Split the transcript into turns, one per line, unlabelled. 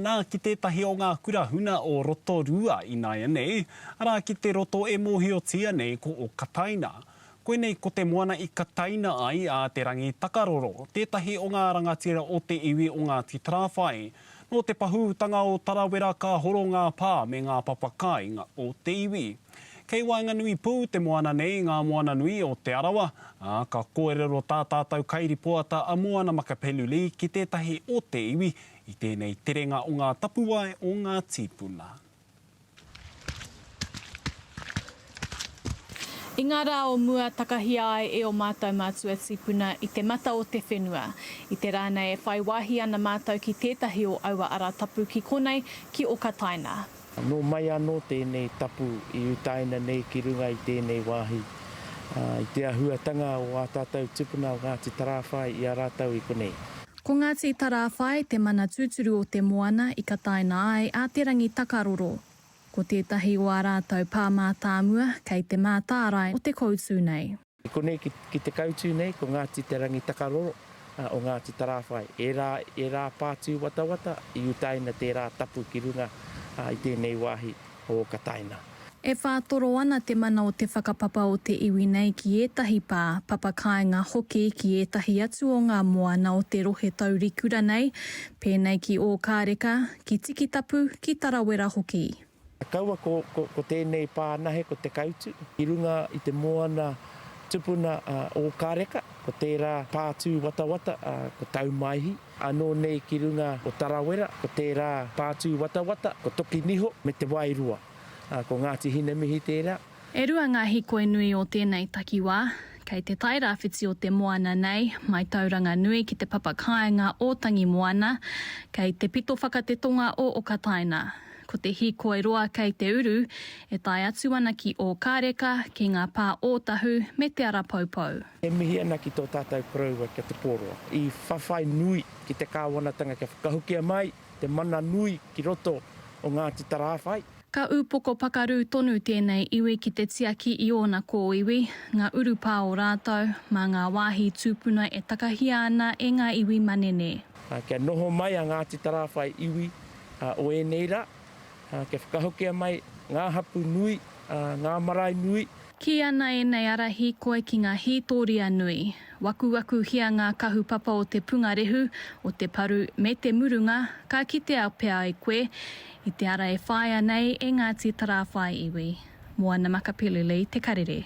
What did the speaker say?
Nā, ki tētahi o ngā kura huna o Rotorua ināianei, arā, ki te roto e mōhiotia nei ko Okataina. Koinei ko te moana i kataina ai a Te Rangitakaroro, tētahi o ngā rangatira o te iwi o Ngāti Tarāwhai. Nō te pahūtanga o Tarawera ka horo ngā pā me ngā papa kāinga o te iwi. Kei waenganui pū te moana nei i ngā moana nui o Te Arawa, ā, ka kōrero tā tātou kairipoata a Moana Makapelu Lee ki tētahi o te iwi I tēnei terenga o ngā tapuwae o ngā tīpuna.
I ngā rā o mua takahia ai e ō mātou mātua tīpuna i te mata o te whenua. I te rā nei e whai wāhi ana mātou ki tētahi o aua ara tapu ki konei, ki Okataina.
Nō mai anō tēnei tapu i utaina nei ki runga i tēnei wāhi, i te ahuatanga o ā tātou tupuna o Ngāti Tarāwhai i a rātou i konei.
Ko Ngāti Tarāwhai te mana tūturu o te moana i kataina ai a Te Rangitakaroro. Ko tētahi o ā rātou pā mātāmua kei te mātārae o te koutu nei.
I konei ki te koutu nei ko Ngāti Te Rangitakaroro o Ngāti Tarāwhai. Ērā, ērā pā tūwatawata i utaina tērā tapu ki runga i tēnei wāhi o Kataina.
E whātoro ana te mana o te whakapapa o te iwi nei ki ētahi pā, papa kāinga hoki ki ētahi atu o ngā moana o te rohe taurikura nei, pēnei ki Ōkāreka, ki Tikitapu, ki Tarawera hoki.
Kaua ko, ko, ko tēnei pā anahe ko Te Kautu, i runga i te moana tupuna a Ōkāreka, ko tērā pā tūwatawata ko Taumaihi, anō nei ki runga o Tarawera, ko tērā pā tūwatawata ko Tokiniho me Te Wairoa. Ā, ko Ngāti Hinemihi tērā.
E rua ngā hīkoi nui o tēnei takiwā. Kei te tairāwhiti o te moana nei, mai Tauranganui ki te papa kāinga o Tangimoana, kei te pito whakatetonga o Okataina. Ko te hīkoi roa kei te uru, e tae atu ana ki Ōkāreka, ki ngā pā Ōtahu me Te Ara Poupou.
E mihi ana ki tō tātou koroua ki a Te Pōroa i whawhai nui ki te kāwanatanga kia whakahokia mai te mana nui ki roto o Ngāti Tarāwhai.
Ka ūpoko pakarū tonu tēnei iwi ki te tiaki i ōna kōiwi, ngā urupā o rātou, mā ngā wāhi tūpuna e takahia ana e ngā iwi manene.
Kia noho mai a Ngāti Tarāwhai iwi o ēnei rā, kia whakahokia mai ngā hapū nui, ngā marae nui.
Kī ana ēnei ara hīkoi ki ngā hītōria nui. Wakuwakuhia ngā kahupapa o te pungarehu, o te paru, me te murunga, ka kitea pea e koe i te ara e whāia nei e Ngāti Tarāwhai iwi. Moana Makapili Lee, Te Karere.